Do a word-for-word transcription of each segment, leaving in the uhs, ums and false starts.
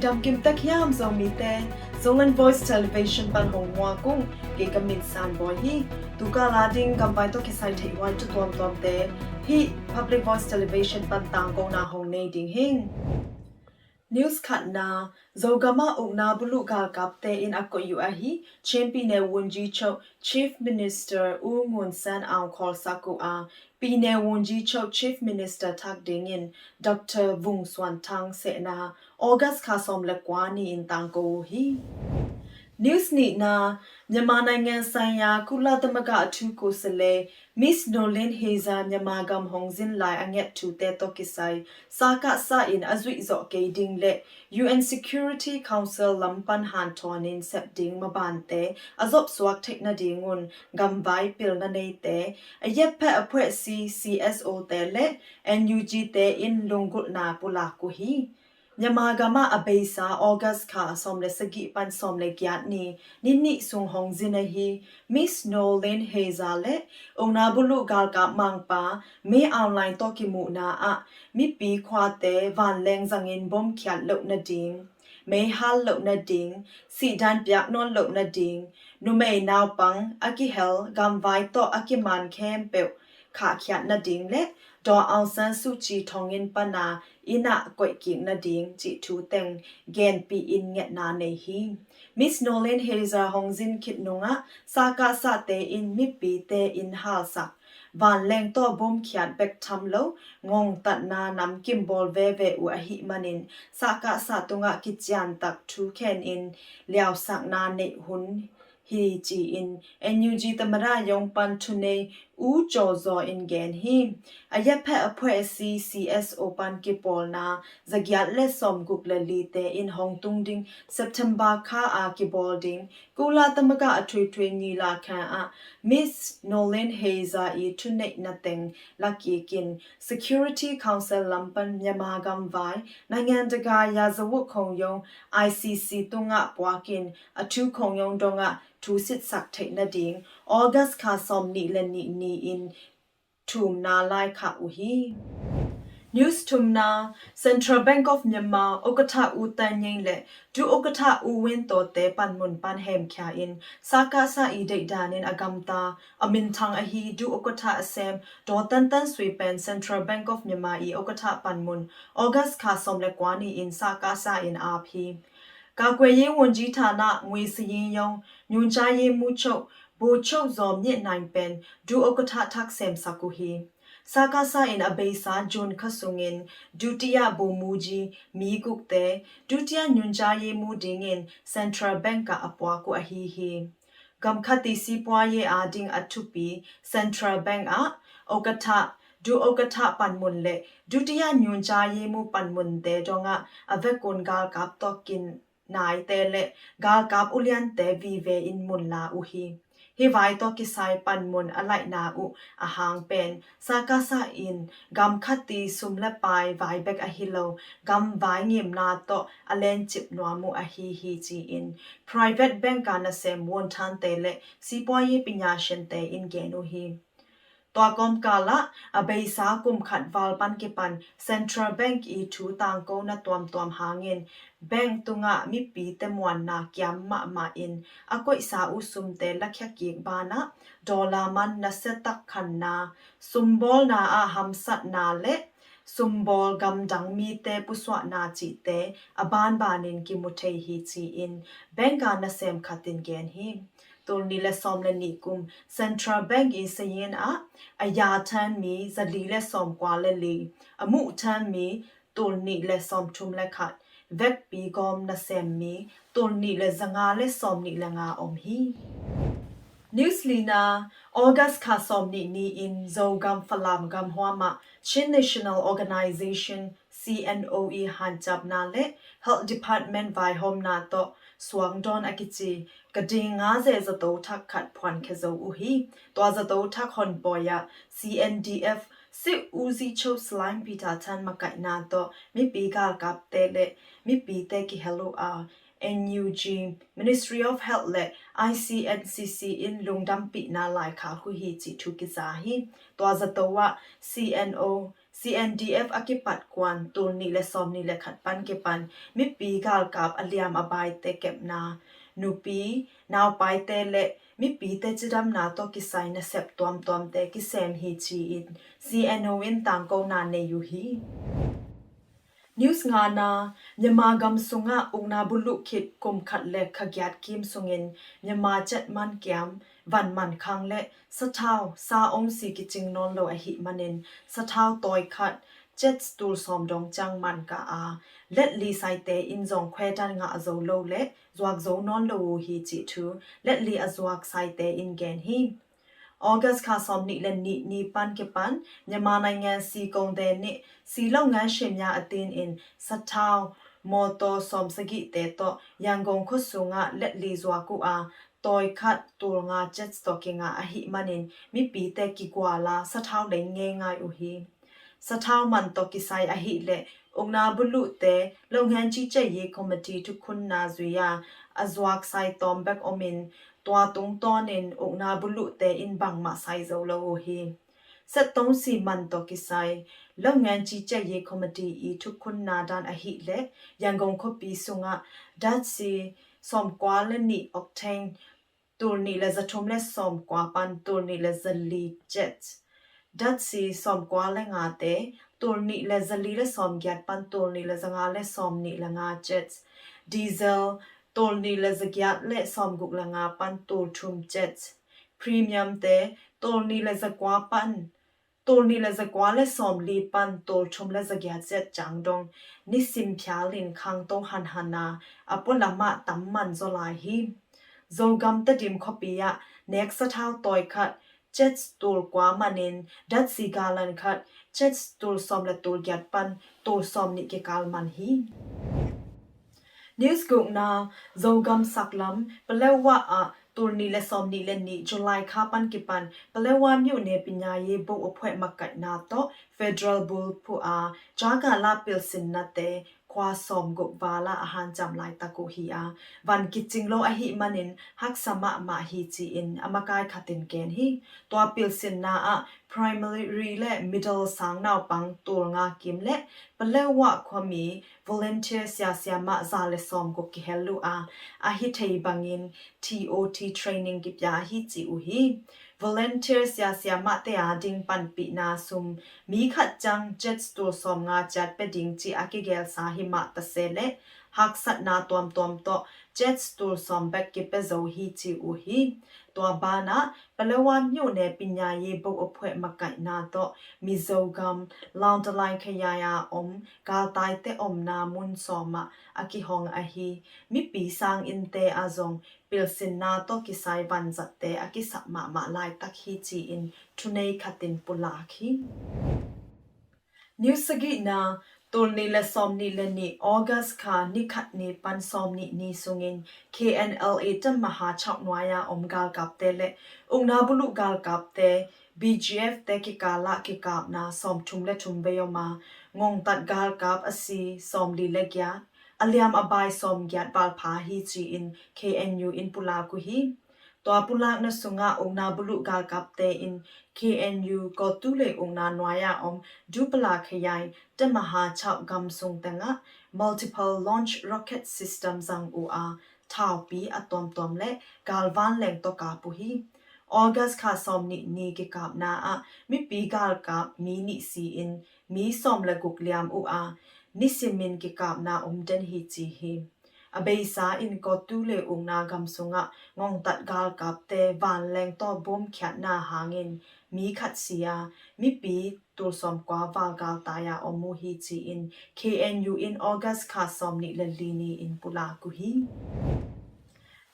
Dam kim tek hiam Zomite? Zoland Voice Television pan hong muak ung. Kei ka min San Bawi hi. Tukal a ding gamvai tawh kisai theihhuai thu tuamtuamte hih Public Voice Television pan tangkona hong nei ding hing. News khatna, Zogam ah ukna buluh galkapte in a koih uh ahi Chin ပြည်နယ်ဝန်ကြီးချုပ် Chief Minister U Ngun Sen a hong khawlsak uh a, ပြည်နယ်ဝန်ကြီးချုပ် Chief Minister thak dingin Dr. Vung Suan Thang sehna August kha sawm le kua ni-in tangko uh hi. News nihna, Myanmar နိုင်ငံဆိုင်ရာ ကုလသမဂ္ဂအထူးကိုယ်စားလှယ် Miss Noeleen Heyzer မြန်မာဂမ်ဟောင်ဇင်လၢႆ အငဲတ်ထူတဲ tawh kisai စကစ in a zuih zawh kei ding le UN Security Council lam pan hanthawn in sep ding mabante a zopsuak theih nadingun gamvai pilna neite, အရပ်ဖက်အဖွဲ့အစည်း CSO te le NUG te in lunggulhna pulak uh hi. Myanmar gam ah a beisa August kha sawm le sagih pan sawm le giat ni, ni nih sung hong zin ahi Miss Noeleen Heyzer le ukna buluh galkap mangpa Min Aung Hlaing tawh kimuhna ah mipi khuate vanleng zangin bomkhiat loh nading, meihal loh nading, sihdan piak nawn loh nading, numei naupang a kihel gamvai tawh a kiman khempeuh khahkhiat nading le Daw Aung San Suu Kyi thonginn pana inn ah koih kik nading cih thu teng genpih in ngetna nei hi. Miss Noeleen Heyzer hong zin khit nungah sakasaate in mipite in halsak vanleng tawh bomkhiat bek tham lo ngongtatna namkim bawl veve uh ahih manin sakasa tungah kiciantak thu khen in liausakna neih hun hi ci-in NUG သမ္မတရုံး pan thunei U Kyaw Zaw in gen hi. အရပ်ဖက်အဖွဲ့အစည်း CSO ပန်ကီပိုလ်နာ ဇဂျတ်လက်စောမ်ဂုတ်လလီတဲ in hong tung ding September ခါအာ ကီပိုလ်ဒင်း ကုလသမဂ္ဂအထွေထွေညီလာခံအာ Miss Noeleen Heyzer အီ ထုနေနတဵင် လကီကင် Security Council လမ်းပန် မြန်မာ့ဂမ်ဝိုင် နိုင်ငံတကာရာဇဝတ်ခုံရုံး ICC တုငါပွားကင် အထူးခုံရုံး တုငါ ထူစစ်စက်ထိတ်နဒင်း August ခါ စောမ်နံၣ်လနံၣ်နံၣ် in ထုမ်နာ လိုက်ခါ အူဟီ News ထုမ်နာ Central Bank of Myanmar ဥက္ကဋ္ဌ ဦးသန်းငြိမ်း လႄႈ ဒုဥက္ကဋ္ဌ ဦးဝင်းသော် တဲ ပန်မုန်ပန်ဟဲမ်ခႃ in စကစ အီ ဒိတ်ဒါနင် အဂမ်တာ အမင်ထင်အဟီ ဒုဥက္ကဋ္ဌ အစဲမ် ဒေါ်သန်းသန်းဆွေ ပၼ် Central Bank of Myanmar အီ ဥက္ကဋ္ဌ ပန်မုန် August ခါ စောမ်လၢကွၢ်နံၣ် in စကစ in အာဖီ ကာကွယ်ရေးဝန်ကြီးဌာန ငွေစာရင်းရုံး ညွှန်ကြားရေးမှူးချုပ် ဗိုလ်ချုပ်ဇော်မြင့်နိုင် ပၼ် ဒုဥက္ကဋ္ဌ ထက်စဲမ် စကူဟီ စကစ in အဘိဆာ June ခါ ဆူင် in ဒုတိယဗိုလ်မှူးကြီး မီးကုတ် တဲ ဒုတိယညွှန်ကြားရေးမှူး ဒင်း in Central Bank က အပွားကူအဟီဟီ ဂမ်ခါတီ စီးပွားရေး အာ ဒင်း အထူပီ Central Bank အာ ဥက္ကဋ္ဌ ဒုဥက္ကဋ္ဌ ပန်မုန် လႄႈ ဒုတိယညွှန်ကြားရေးမှူး ပန်မုန် တဲ တုငါ အဝဲၢ်ကွန် ဂါလ်ကပ် တွၵ်ႇကင် နၢႆတဲ လႄႈ ဂါလ်ကပ် အူလျၢၼ် တဲ ဝီဝဲ in မုန်လာ အူဟီ ဟီဝဲ တွၵ်ႇကီ စဲး ပန်မုန် အလိုက်နာ အူ အဟၢင် ပၼ် စကစ in ဂမ်ခါတီ သုမ်လႄႈပၢႆ ဝဲၢ်ဘၢၵ်ႈ အဟီ လႄႈ ဂမ်ဝဲၢ်ငိမ်ၼႃႇ တွၵ်ႇ အလႅၼ်ၸိပ်ႈ နွမ်မူ အဟီဟီ ကီ in Private Bank က နစဲမ် ဝွန်ထၢၼ် တဲ လႄႈ စီးပွားရေးပညာရှင် တဲ in ကဲၼူဟီ တွၵ်ႇကီ ကၢ်လႃႉ အဘိဆာ ကုမ်ၶတ်ႉ ဝၢၼ်ႇပၢၼ်ၵီပၼ် Central Bank အီ ထူတၢင်ၵူဝ် နတွမ်တွမ် ႁၢင် in Bank တုငါ မီးပီ တဲမွၼ်ၼႃႇ ၵျၢမ်ႇမႃးမႃး in အကွိၵ်ႉသႃႇ အူသုမ် တဲ လၢၵ်ႉၶႅၵ်ႉ ကီပၢၼ်ႇ dollar မၼ်း နသႅတ်ႉတၵ်ႉၶၼ်ၼႃႇ သုမ်ပေႃးၼႃႇ ဢႃႇ ႁမ်သတ်ႉၼႃႇ လႄႈ သုမ်ပေႃး ဂမ်ႇတၢင်ႇမီး တဲ ပူႇသွၼ်ႇၼႃႇ ကီ တဲ အဘၢၼ်ႇပၢၼ်ႇ in ကီမူထေႇ ဟီ ကီ in Bank က နစဲမ် ၶတ်းတိၼ် ကဲၼ် ဟီ တုၼ်ႈၼီႈလႄႈ သွမ်လႄႈၼီႈၵုမ် Central Bank အီ သယိၼ်း အ အယႃႇထၢၼ်ႇမီး သီႇလီႇလႄႈ သွမ်ၵႂႃႇလႄႈလီႇ အမူႇထၢၼ်ႇမီး တုၼ်ႈၼီႈလႄႈ သွမ်ထုမ်လႄႈၶတ်း ဝၢၵ်ႈပီၵွမ် နသႅမ်ႇမီး တုၼ်ႈၼီႈလႄႈ သၢင်ႇငႃႇလႄႈ သွမ်ၼီႈလႄႈ ငႃႇဢွမ်ႇ ဟီ News လီၼႃႇ August ၶႃႈ သွမ်ၼီႈၼီႈ in ၸူဝ်ႈၵမ်ႇ ၾႃႇလၢမ်ႇၵမ်ႇႁွမ် မႃး Chin National Organization CNO အီ ႁၢၼ်ၸပ်းၼႃႇလႄႈ Health Department ဝၢႆးႁွမ်ၼႃႇ တေႃႇ သွင်တွၼ်ႈ ဢၵိၸီႇ ၵတိင်ႇငႃႇသေ ၸတူဝ်ထၵ်ႉၶတ်း ၽွၼ်ၶႄႇၸူဝ်ႈ ဢူႁီ တေႃႇၸတူဝ်ထၵ်ႉႁွၼ်ႇပေႃႇယႃႇ CNDF သိုပ်ႇဢူးသီးၶျူဝ်း သလၢႆးပီႇတႃႇထၢၼ်ႇ မၵႆႇၼႃႇ တေႃႇ မီးပီႇၵႃႇလ်ၵပ်ႉတႄႉလႄႈ မီးပီႇတႄႉၵီႇႁႄႇလူႇ ဢႃႇ N U G, Ministry of Health le I C N C C in lungdampihna laikhak uh hi cih thu kiza hi. Tua zato ah C N O, C N D F a kipat kuan tul nih le sawm nih le khat pan kipan mipi galkap a liam a baite kepna, nupi, naupaite le mipite cidamna tawh kisai nasep tuamtuamte kisem hi ci-in C N O in tangkona nei uh hi. News ngana, Myanmar gam sungah ukna buluh khit kum khat le kha giat kim sungin Myanmar cet man kiam, van man khang le sathau sa ong si kicing nawn lo ahih manin sathau tawi khat, cets tul sawm dong ciang man ka a, letli saite in zong khuetan ngah zo lo le zuak zo nawn lo uh hi cih thu letli a zuak saite in gen hi. August kha sawm nih le nih ni pan kipan Myanmar naingan si kongde nih si lo ngan shimya a tin in sathau mawtaw sawm sagihte tawh Yangon khua sungah letli zuak uh a, tawi khat tul nga cets tawh kingah ahih manin mipite kiguala sathau lei ngeingai uh hi. Sathau man tawh kisai ahih leh ukna buluhte lo ngan ci cei hi committee thukhunna zui a, a zuak sai tawm bek omin tua tungtawnin ukna buluhte in bangmah sai zo lo uh hi. Settong si man tawh kisai lo ngan ci cei hi committee i thukhunna dan ahih leh Yangon khuapi sungah datsi sawm kua le nih octane tul nih le za thum le sawm kua pan tul nih le za li cets, datsi sawm kua le ngate tul nih le za li le sawm giat pan tul nih le za nga le sawm nih le nga cets, diesel tul nih le za giat le sawm guk le nga pan tul thum cets, premium te tul nih le za kua pan tul nih le za kua le sawm li pan tul thum le za giat cets ciang dong nisim phialin khangto hanhana a pualamah tam man zaw lai hi. Zogam Tedim khuapi ah nek sathau tawi khat cets tul kua manin datsi galan khat cets tul sawm le tul giat pan tul sawm nih kikal man hi. News gukna, Zogam saklam Paletwa ah tul nih le sawm nih le nih July kha pan kipan Paletwa myone pinyayi bok a phueh makaihna tawh federal bul phu a, cakala pilsinnate khua sawm guk vala a hanciam laitak uh hi a, van kicing lo ahih manin haksa mahmah hi ci-in a makai khatin gen hi. Tua pilsinna ah primary le middle sang naupang tul nga kim le Paletwa khuami volunteer siasia mah za le sawm guk kihel uh a, a hi thei bangin T O T training kipia hi ci uh hi. Volunteer siasia mahte a ding panpihna sum mi khat ciang cets tul sawm nga ciat pe ding ci a kigelsa hi mah tase le haksatna tuamtuam tawh cets tul sawm bek kipia zo hi ci uh hi. Tua banah Paletwa myone pinyayi bok a phueh makaihna tawh Mizogam Langtalai khayai a om galtaite omna mun sawmah a kihong ahi mipi sanginnte a zong pilsinna tawh kisai vanzatte a kisap mahmah laitak hi ci-in thunei khatin pulak hi. News sagihna, tul nih le sawm nih le nih August kha ni khat ni pan sawm nih ni sungin K N L A tamaha chauh nuai a om galkapte le ukna buluh galkapte B G F te kikalah kikapna sawm thum le thum vei om a, ngongtat galkap a si sawm li le giat, a liam a bai sawm giat valpha hi ci-in K N U in pulak uh hi. Tua pulakna sungah ukna buluh galkapte in K N U Kawtule ukna nuai a om Dupala khayai tamaha chauh gam sung tengah multiple launch rocket system zang uh a, thaupi a tuamtuam le galvanleng tawh kap uh hi. August kha sawm nih ni kikapna ah mipi galkap mi nih si-in mi sawm le guk liam uh a, nisimin kikapna om den hi ci hi. A beisa in Kawtule ukna gam sungah ngongtat galkapte vanleng tawh bom khiatna hangin mi khat si a, mipi tul sawm kua val galtai a om uh hi ci-in K N U in August kha sawm nih le li ni-in pulak uh hi.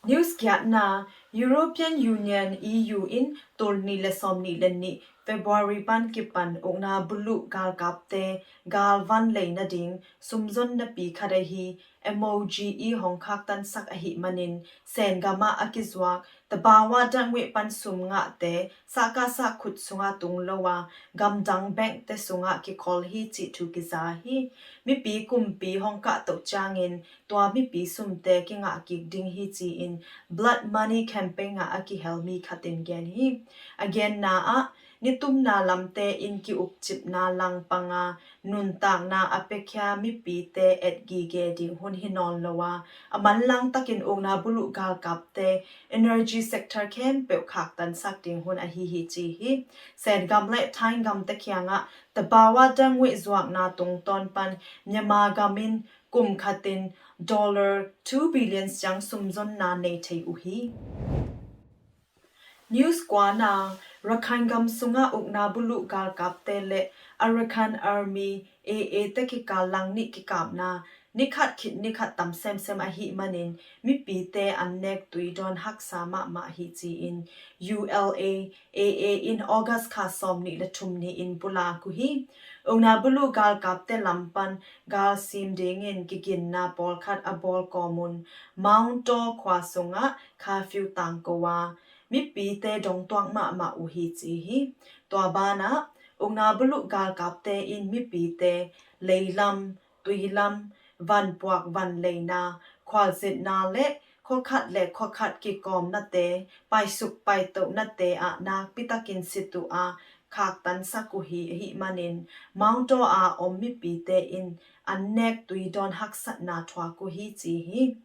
News giatna, European Union E U in tul nih le sawm nih le nih February pan kipan ukna buluh galkapte galvan lei nading sumzon napi khat ahi M O G E hong khaktansak ahih manin Sen gamah a kizuak Tabawa Dangwe pan sum ngahte sahkahsah khut sungah tung lo a, gamdang bankte sungah kikhol hi cih thu kiza hi. Mipi kumpi hong kahtoh ciangin tua mipi sumte kingah kik ding hi ci-in Blood Money Campaign ah a kihel mi khat in gen hi. A genna ah, nitumna lamte in ki-ukcipna langpang a, nuntakna a piakhia mipite etgige ding hun hi nawn lo a, a manlang takin ukna buluh galkapte energy sector khempeuh khaktansak ding hun ahi hi ci hi. Sengam le Thaingam te kiangah Tabawa Dangwe zuakna tungtawn pan Myanmar gam in kum khat in dollar two billion ciang sumzonna nei thei uh hi. News kuana, Rakhine gam sungah ukna buluh galkapte le Arakan Army, A A te kikal lang nih kikapna nikhat khit nikhat tam semsem ahih manin mipite an nek tui dawn haksa mahmah hi ci-in U L A, A A in August kha sawm nih le thum ni-in pulak uh hi. Ukna buluh galkapte lam pan galsim dingin kiginna pawlkhat a bawl kawmun Mount Daw khua sungah curfew tangko a, mipite dongtuak mahmah uh hi ci hi. Tua banah ukna buluh galkapte in mipite leilam, tuilam, vanpuak, vanleina, khualzinna le khuakhat le khuakhat kikawmnate, paisuk paitohnate ah nakpitakin sit uh a, khaktansak uh hi. Ahih manin Mount Daw a om mipite in an nek tui dawn haksatna thuak uh hi ci hi.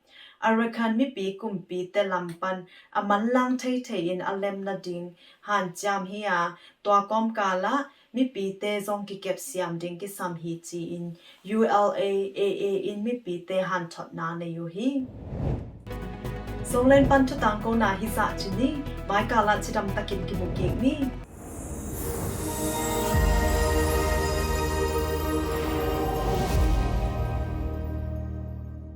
Arakan mipi kumpite lam pan a manlang theithei in a lem nading hanciam hi a, tua kawmkal ah mipite zong kikepsiam ding kisam hi ci-in U L A, A A in mipite hanthotna nei uh hi. Zoland pan thutangkona hizah ci ni. Maikal ah cidam takin kimu kik ni.